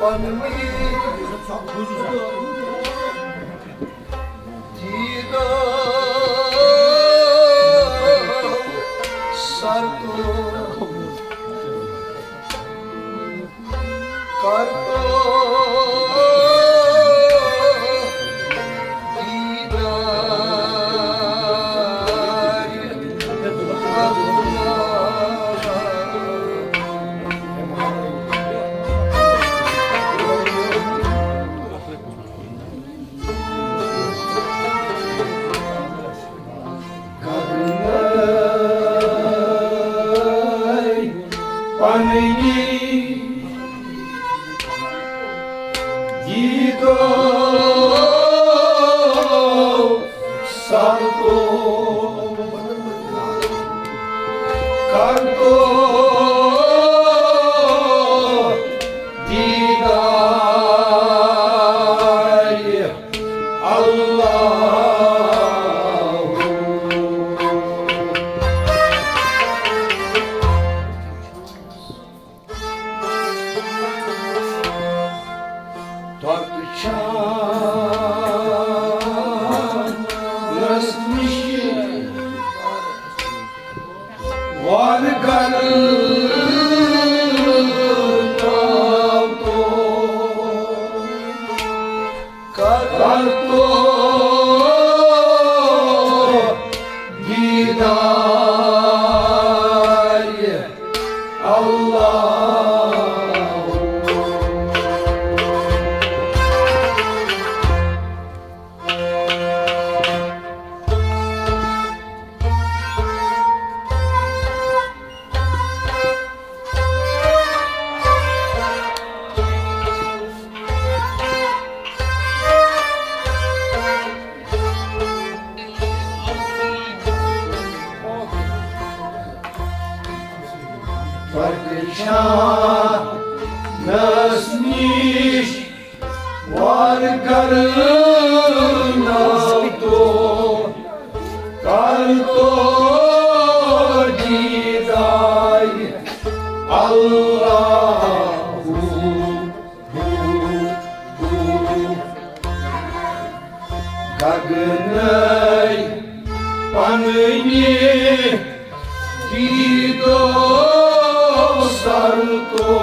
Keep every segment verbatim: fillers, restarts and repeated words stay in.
پنوی دیدار سر تو کر تو دیدار اللہ۔ پننی دیدو سر تو کر تو دیدار اللہ۔ تۄتہٕ چھانس نِش وارٕ گرٕ ترٛاو تو، کر تو دیدار اللہ۔ پرشانس نِش وار کرنا تو کر تو دیدار اللہ۔ گگنائی پننی دیدو سر تو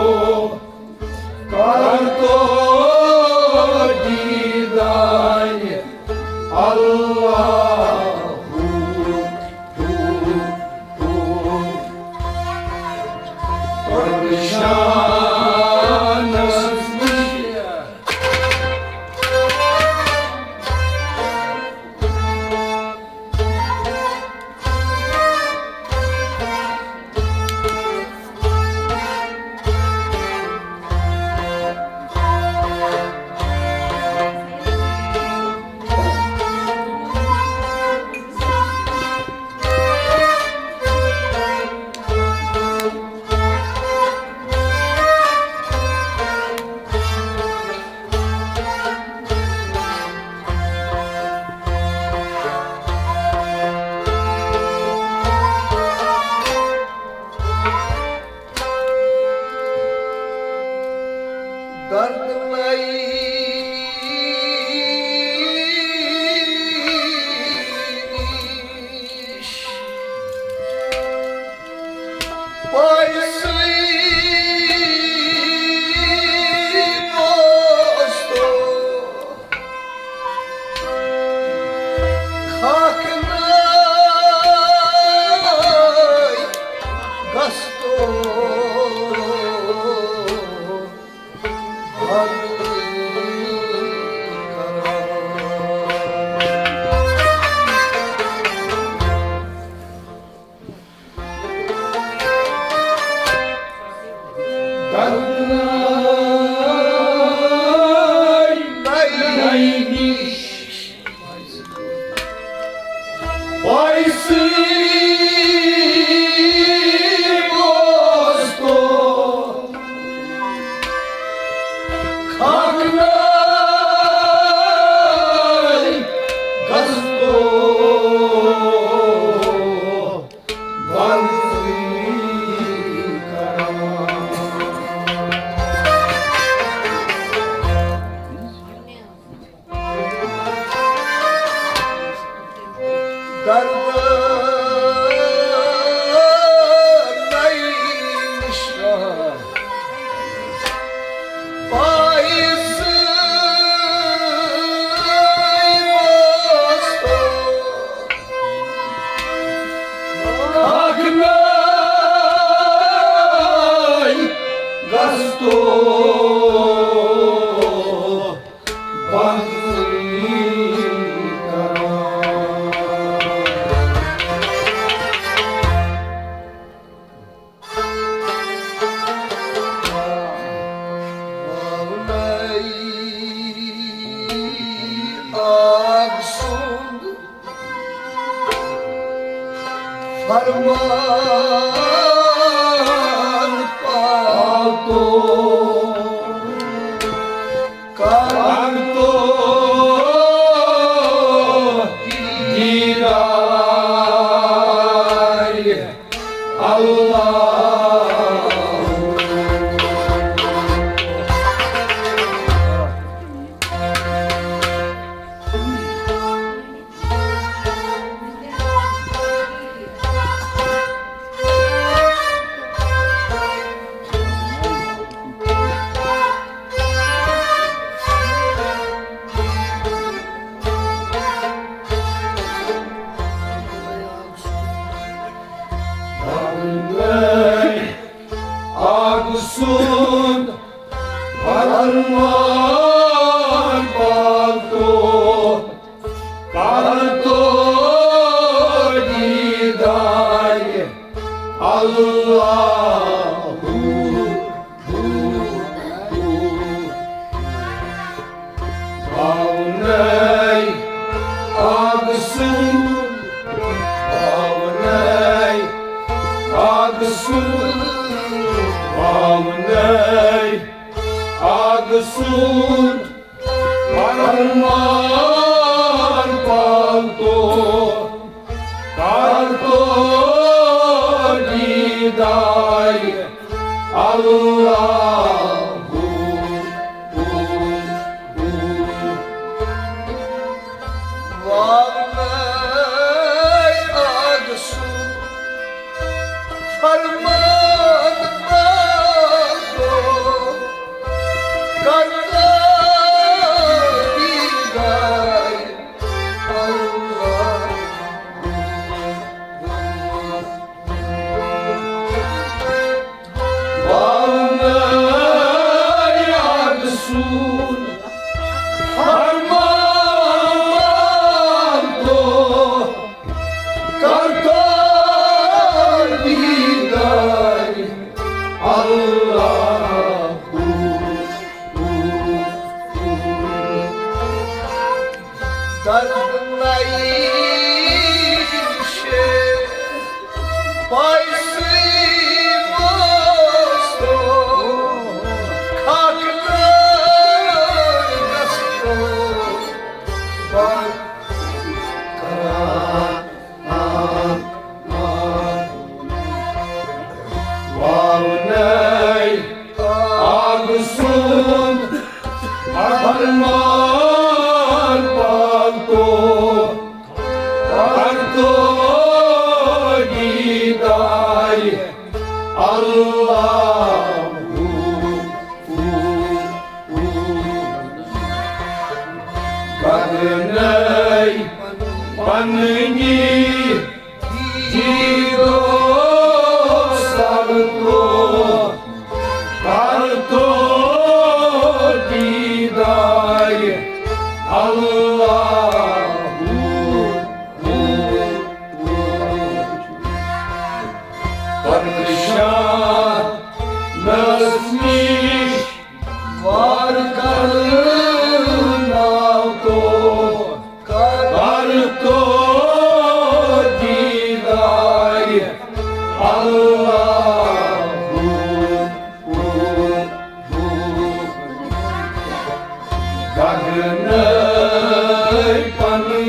کر تو دیدار اللہ۔ پرشانس نِش درد نِش پایسٕے بوزتو۔ خاک نٲے گژھتو ہر قرار۔ استو بندگی کران۔ آگ سُنٛد فرمان پالتو، کرتو دیدار اللہ۔ آگ سُنٛد فرمان پالتو، کرتو دیدار اللہ۔ باونَے آگ سُنٛد، باونَے آگ سُنٛد، باونَے آگ سُنٛد فرمان پالتو، کرتو دیدار اللہ۔ واونَے آگ سُنٛد فرمان پالتو، کرتو دیدار اللہ۔ باونَے آگ سُنٛد فرمان پالتو، کرتو دیدار اللہ۔ دردنَے شے پایسٕے وٲستو، خاکہٕ نٲے گژھتو بنٛد کران۔ واونَے آگ سُنٛد فرمان پالتو، کرتو دیدار اللہ۔ گگنَے پننی دیدو سرتو، کرتو دیدار اللہ۔ پرشان نس نش وار کرناو تو، کر تو دیدار اللہ۔ گگنَے پننی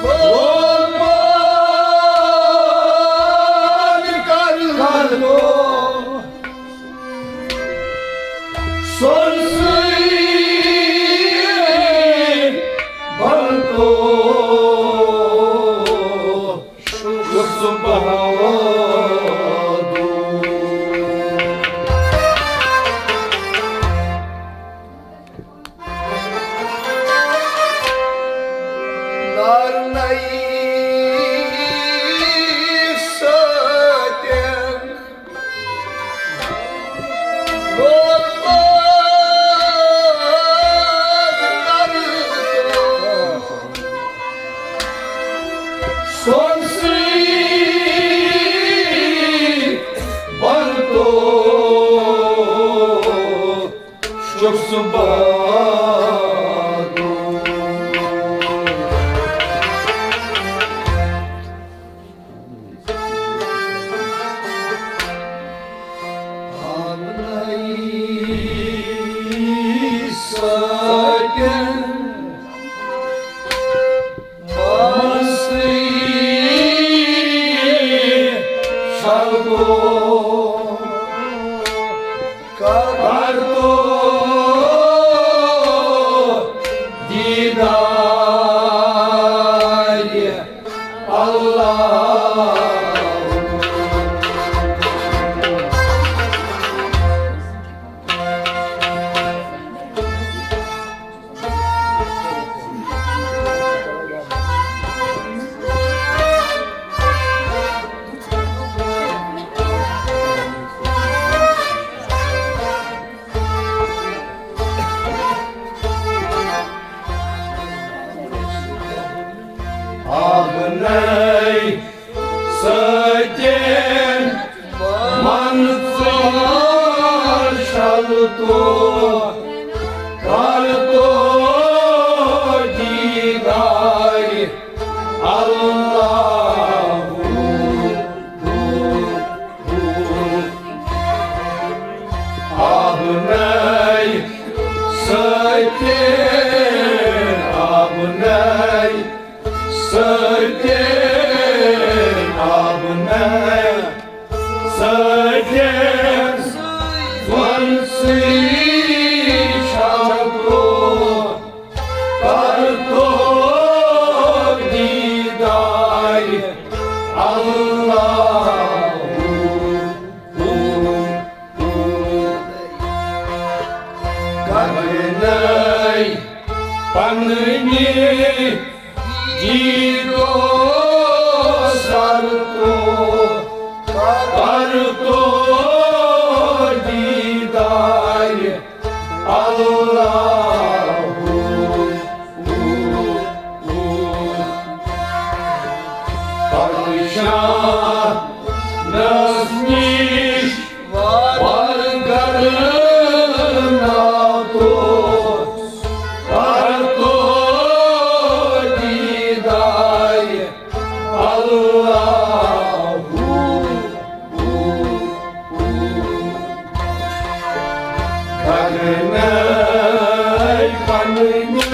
قربان کر دو، سون سوی بنتو، شکر سبحان۔ دارنَے سۭتٮ۪ن برباد کر تو، سونسٕے بنتو۔ شکر سبحان۔ سۭتٮ۪ن مستی شلگو کر تو دیدار اللہ۔ آبنَے سۭتٮ۪ن من ژور شل تو کر تو دیدار اللہ۔ آبنَے سۭتٮ۪ن، آبنَے سۭتٮ۪ن، آبنَے سۭتٮ۪ن، وَنسٕے شلگو کر تو دیدار اللہ۔ کرنَے پننہِ دیدو سر تو کر تو دیدار اللہ۔ پرشانس نش ورگر ناتو، کر تو دیدار اللہ۔ کرنَے پننہِ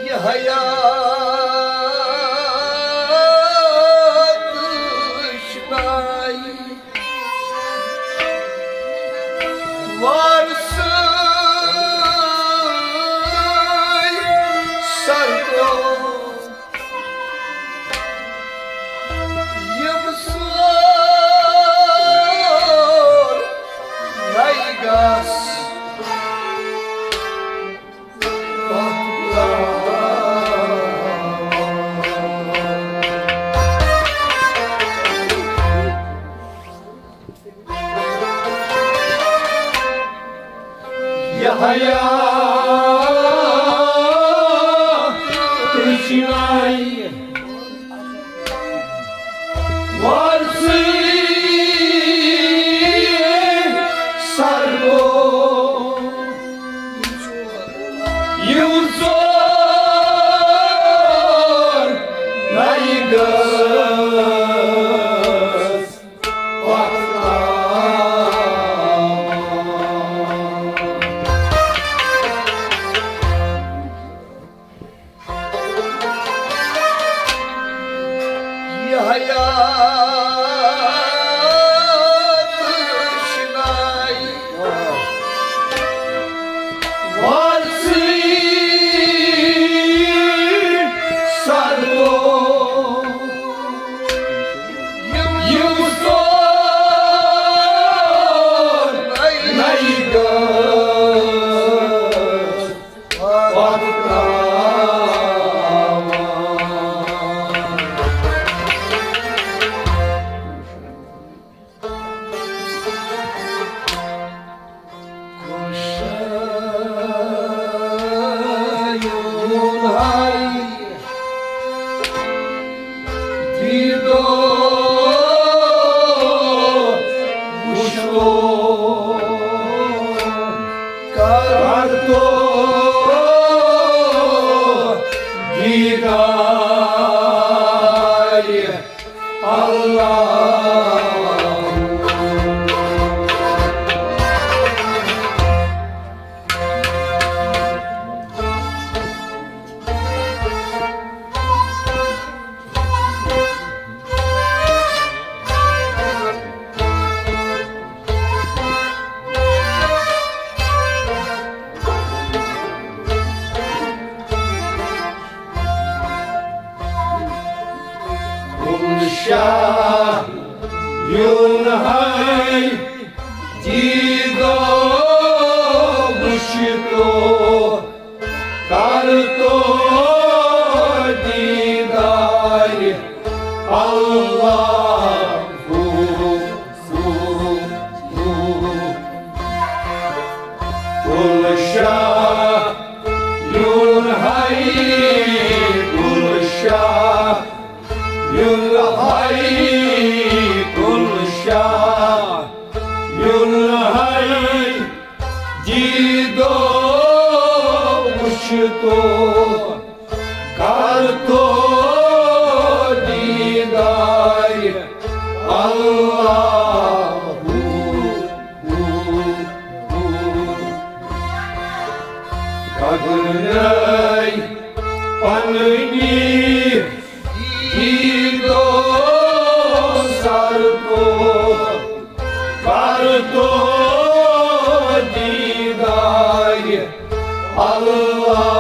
یہ حیات شنائی وارث سر کو یم سور نئی گاس۔ حیات تشنائی وارثی سرگو یوزور نئی گس شاہ یون ہے دیدو وشتو کرتو دیدار اللہ۔ گل شاہ یون ہے، گل شاہ یون ہے، گل شاہ یون ہے۔ دیدو وشتو کرتو دیدار اللہ۔ گگنائی پننی دیدو سر کو کر تو دیدار اللہ۔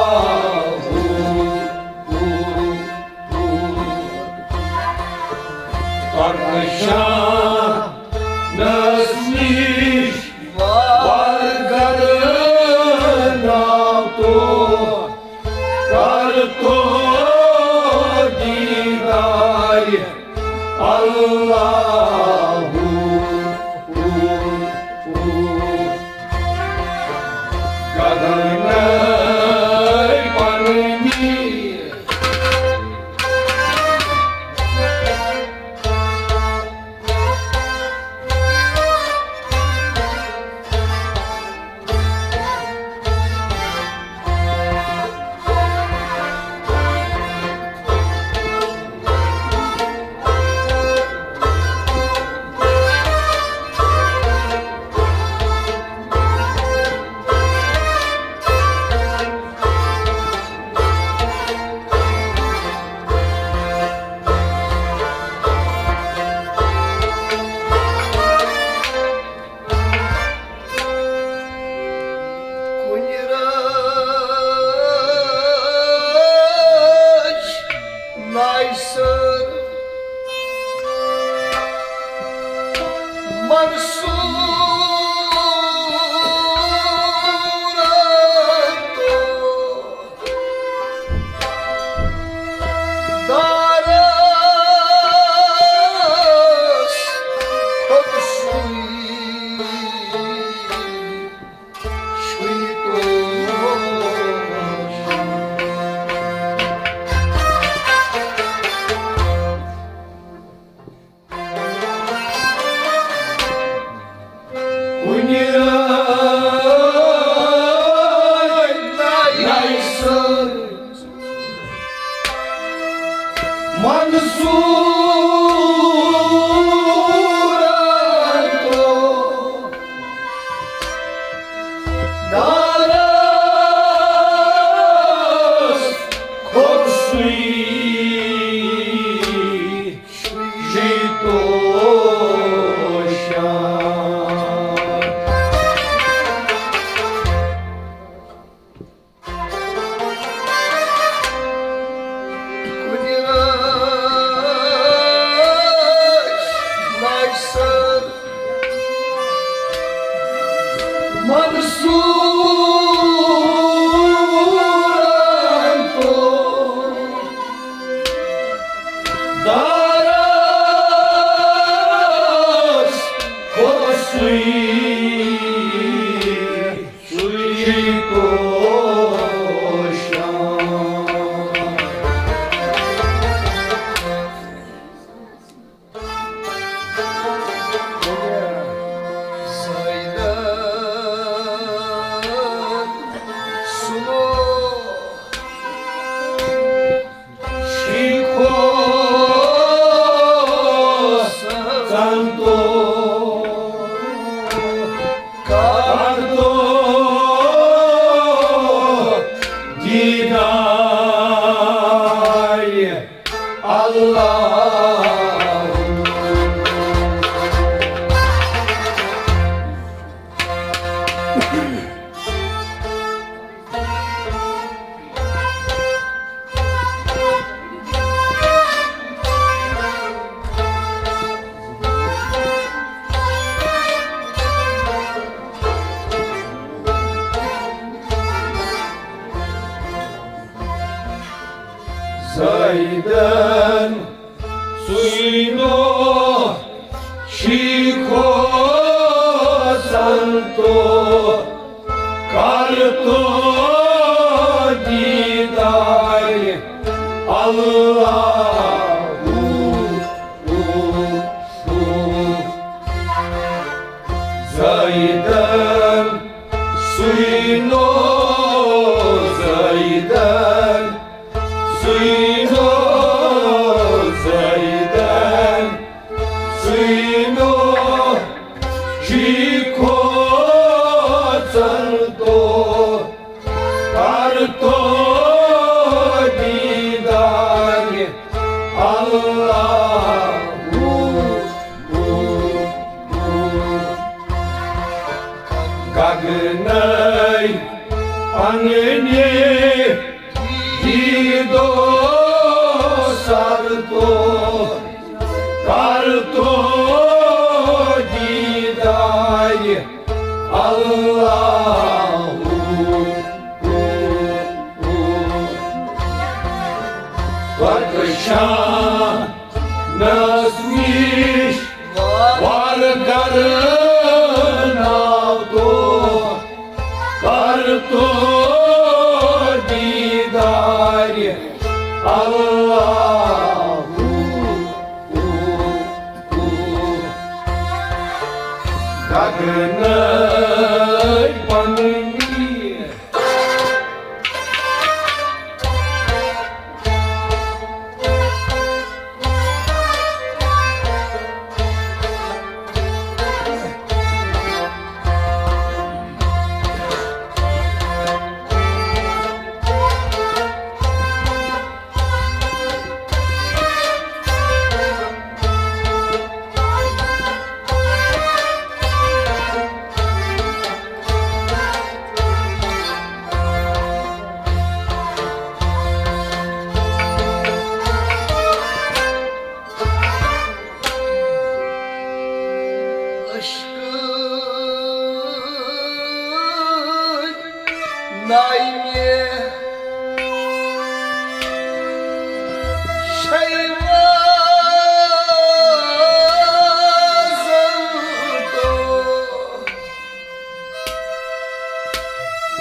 پرشان نس نش ورگد ناتو کر تو دیدار اللہ۔ گدن پننی کُنہِ رٲژ نایہِ سر منصوٗرن تہٕ دارس کھوٚت سُے۔ چھُے تو کُنہِ رٲژ نَیہِ سٔر منصوٗرن کوٚر دارس کھوٚر سُے شیٖتو شاہ۔ کُنہِ رٲژ نَیہِ سٔر منصوٗرن کوٚر دارس کھوٚر سُے شیٖتو شاہ۔ زٲیدَن سُنو شیخو سنتو کردو دیدار اللہ۔ زٲیدَن سُے نوٚو شیخو سنتو کردو دیدار اللہ۔ زٲیدَن سُے نوٚو، زٲیدَن سُے نوٚو، زٲیدَن سُے نوٚو شیخو سنتو کردو دیدار اللہ۔ گگنَے پننہِ دیدو سر تو کردو دیدار اللہ۔ پتہٕ شانس نِش وار کرناو تو کردو دیدار اللہ۔ گگنَے پننہِ عشقٕچ ناوِ مےٚ شیوازن تو۔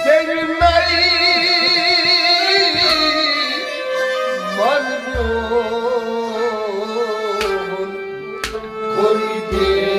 تیٚلہِ نَے من میون کوٚر بیدار۔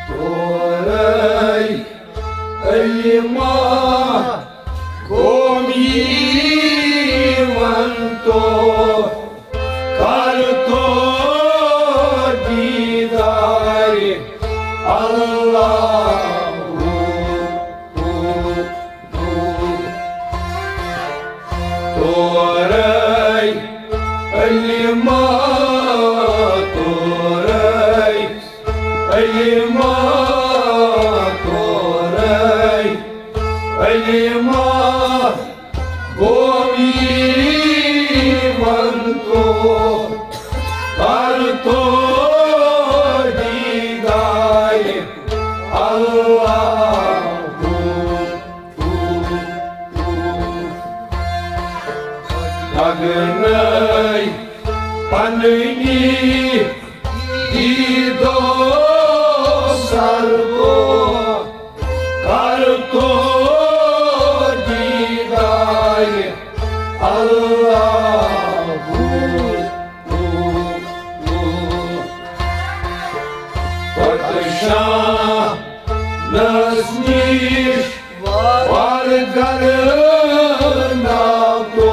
تورے علما قومی ونتو، کرتو دیدار اللہ۔ تورے علما، تورے علما، تورے علما، قومی ونتو، کرتو دیدار اللہ۔ پگنَے پننی دیدو سر کو، کرتو دیدار اللہ۔ پتہٕ شانس نِش وارٕ گرٕ ناتو،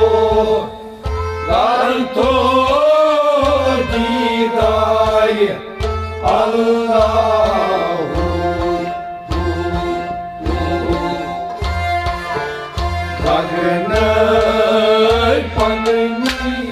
کرتو دیدار اللہ۔ پگنَے پننی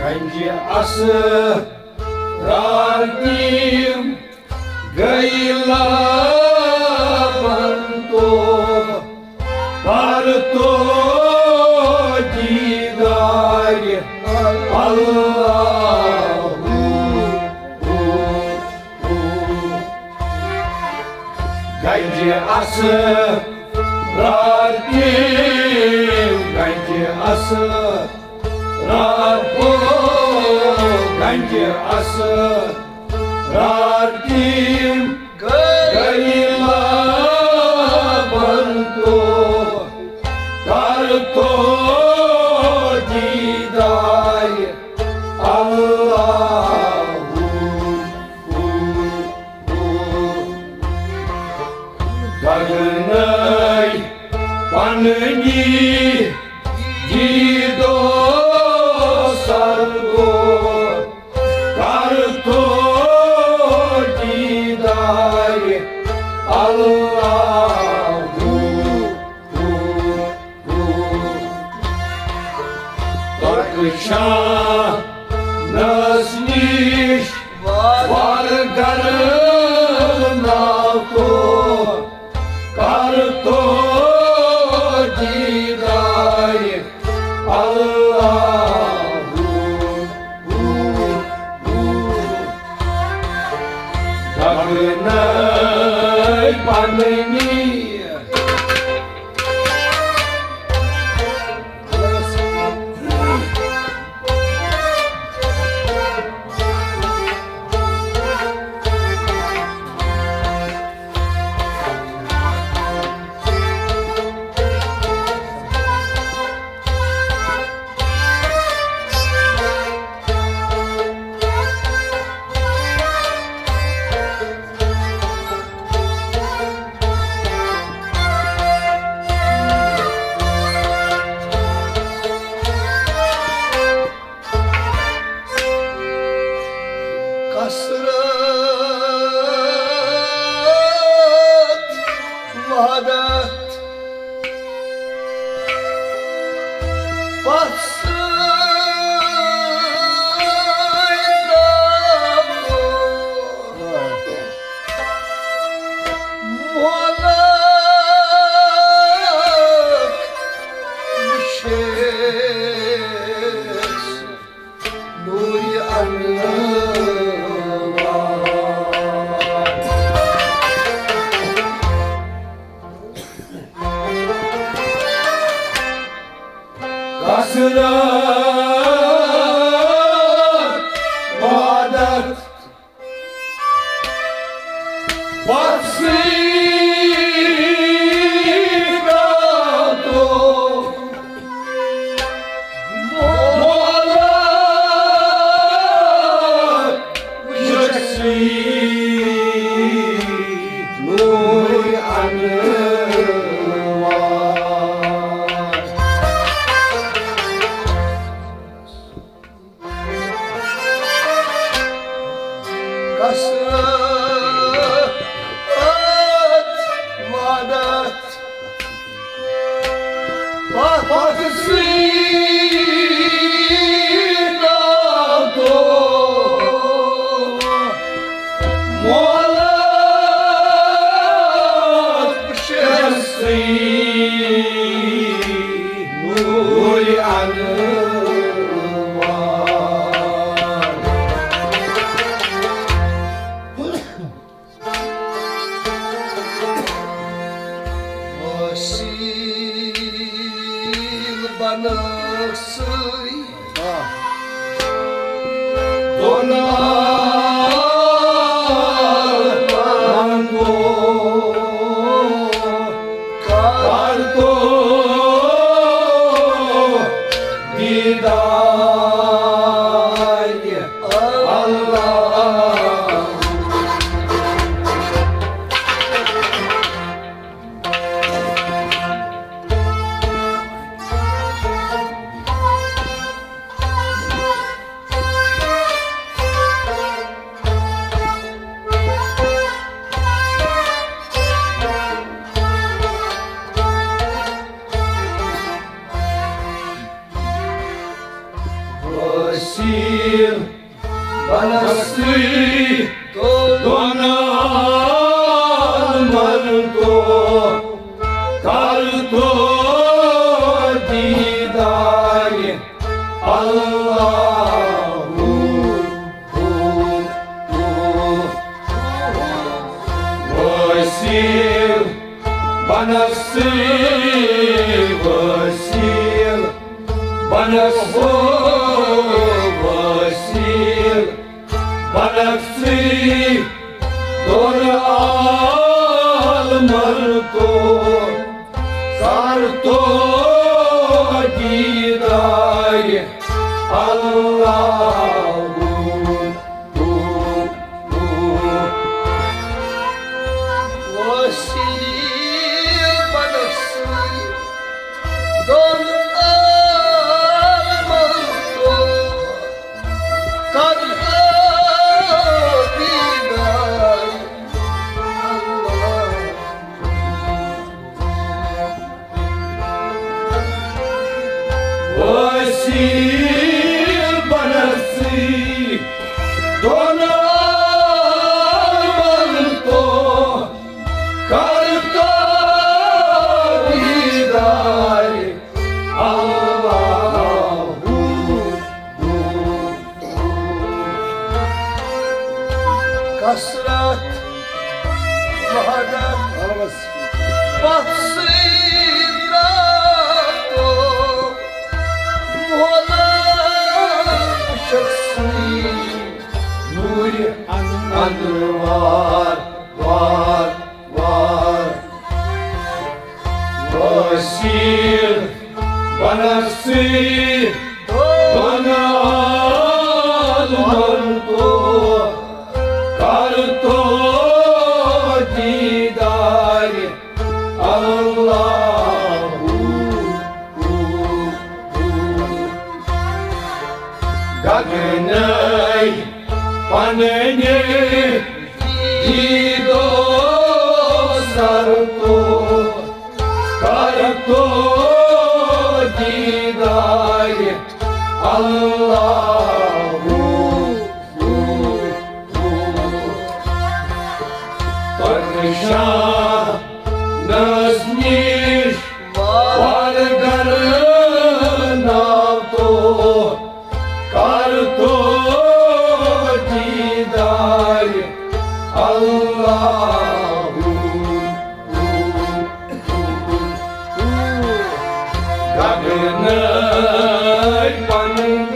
گنجہِ اسرار تِم گٔے لبن تو، پر تو دیدار اللہ۔ گنجہِ اسرار تِم، گنجہِ اسرار، او، گنجہِ اسرار تِم گٔے لبن تو، کر تو دیدار اللہ۔ گگنَے پننہِ دیدو سر گو، کر تو دیدار اللہ۔ ترک شانس نِش وار گر ناتو، کر تو دیدار اللہ۔ گگنَے پننہِ کثرت وحدت پتھ سۭتۍ درٛاو۔ مولک وٕچھے نوٗرِ انوار۔ کثرت وحدت پتھ سۭتۍ درٛاو۔ مولک وٕچھے نوٗرِ انوار۔ کثرت وحدت پتھ سۭتۍ درٛاو۔ مولک وٕچھے نوٗرِ انوار۔ وسیٖل بنٲوسٕے دۄن عالمن دۄہ۔ کر دۄن عالمن تو کر تو دیدار اللہ۔ وسیل بنفسی، وسیل بنفسی، وسیل بنفسی، دور عالمن تو کر تو دیدار اللہ۔ وسیل بنفسی، دون عالمن تو کر تو دیدار اللہ۔ وسیل بنفسی، دون عالمن تو کر تو دیدار اللہ۔ کثرت وحدت پتھ سۭتۍ درٛاو تو، مولا شخصی نوٗرِ انوار وار وار۔ وسیل بنفسی، دون عالمن تو کر تو دیدار اللہ۔ گگنائی پننہِ دیدو سر تو کر تو دیدار اللہ۔ ترشا نس نش وار گر ناو تو کر تو دیدار اللہ۔ گگنائی پننہِ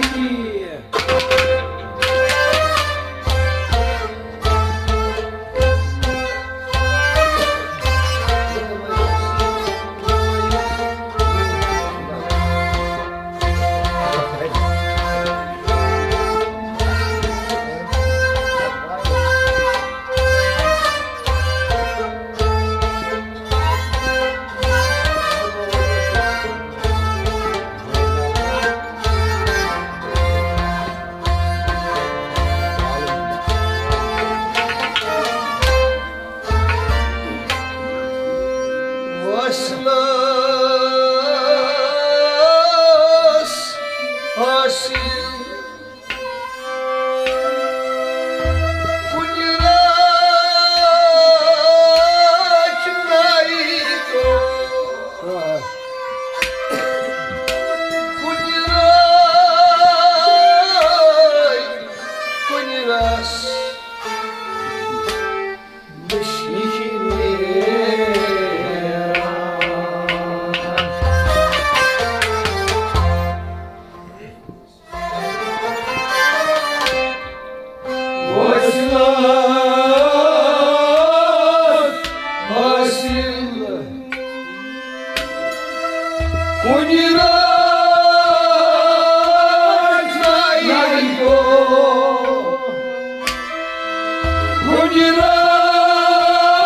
وصلس حاصل کُنہِ راتھ نائی تو، کُنہِ راتھ، کُنہِ رس مشکل۔ وصلت حاصل کُنہِ راتھ نائی تو، کُنہِ راتھ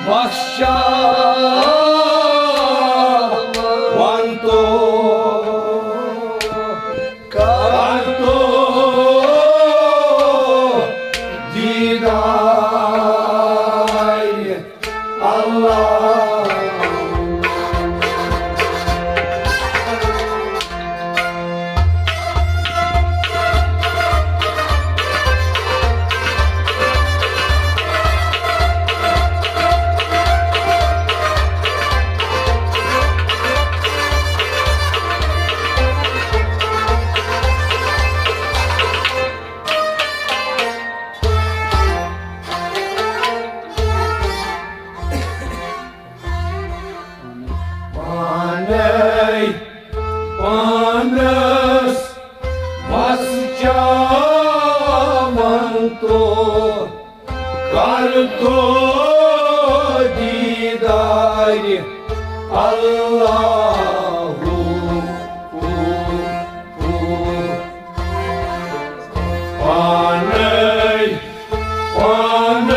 بخشاونتو کرتو دیدار اللہ۔ پانے پانس وس چاون تو کر تو دیدار اللہ۔ پانے پانس،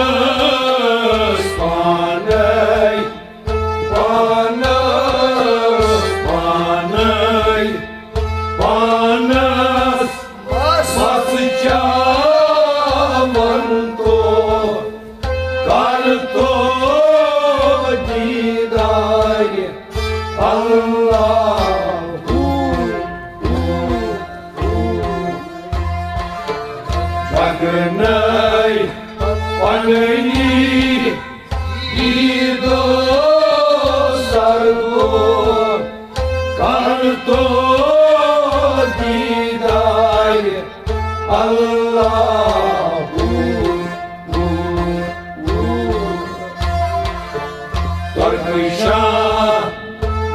پانے پانس، پانے پانس بس چاون تو کر تو دیدار اللہ۔ گگنائی پننی دیدو سر کو کر تو دیدار اللہ۔ ترکشان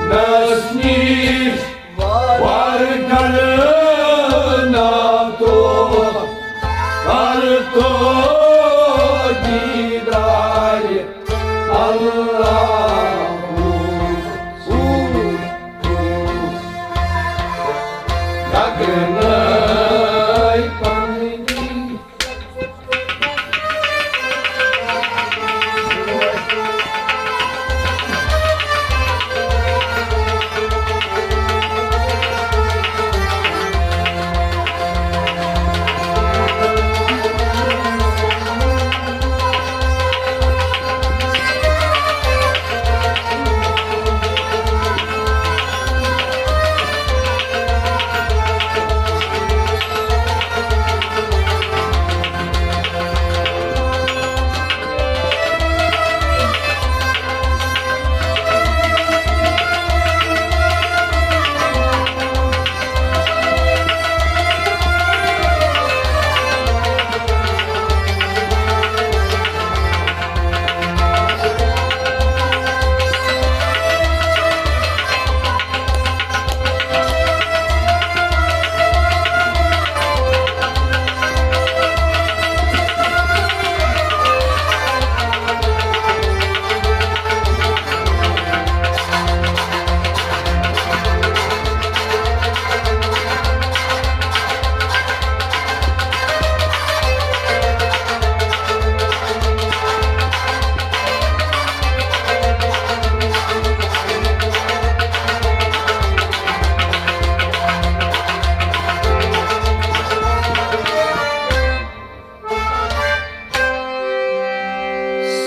نس نش وار گل ناتو کر تو دیدار اللہ۔ گگنائی پننی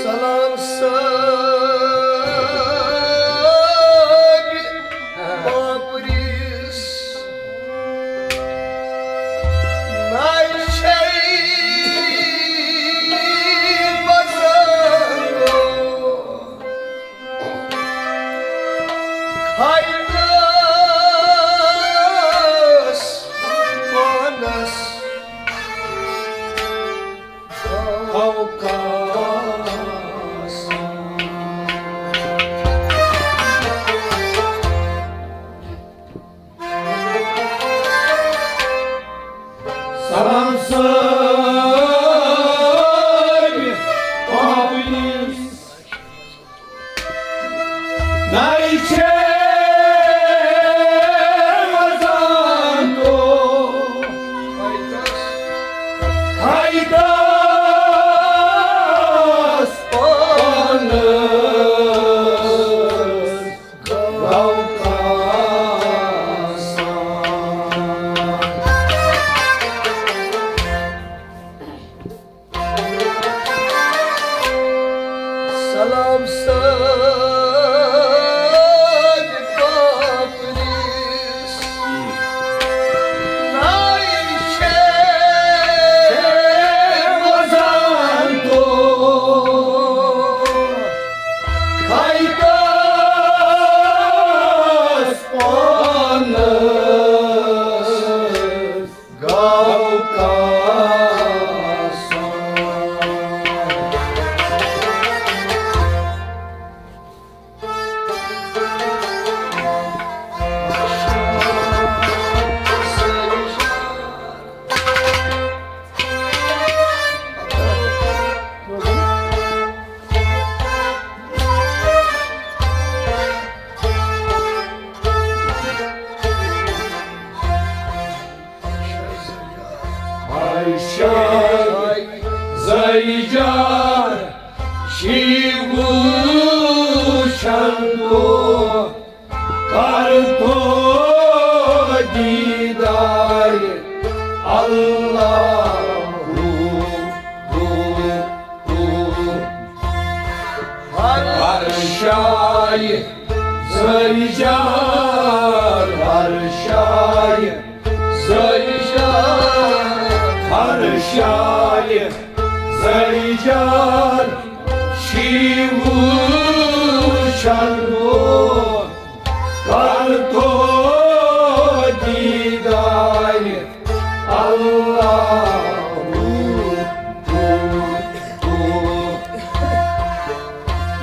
سلام صٲبِ باپرِس، ناے چھے بزرگو۔ کھاینس پانس اوقاس۔ سلام صٲبِ پاپنِس۔ ناے چھے وزان تو کھائی تا لفظ سۭتۍ کاپرِس نایہِ چھے وزان تو کھیتس پانس گو کاسان۔ ہر شاے زیجار شی وُچھن تو کر تو دیدار اللہ۔ ہر شاے زیجار، ہر شاے زیجار، ہر شاے زیجار شی وُچھن تو کر تو دیدار اللہ۔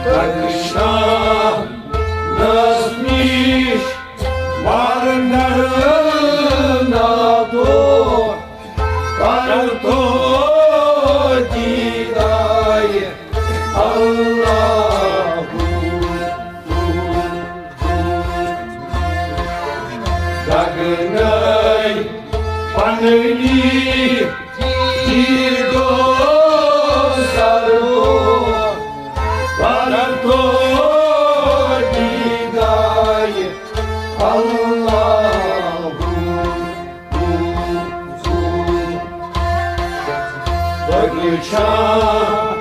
تکشا نس نش وار نرنا تو کر تو دیدار اللہ۔ گگناے پننی دیدو سرو پرتو دیداے اللہ۔ بگچھان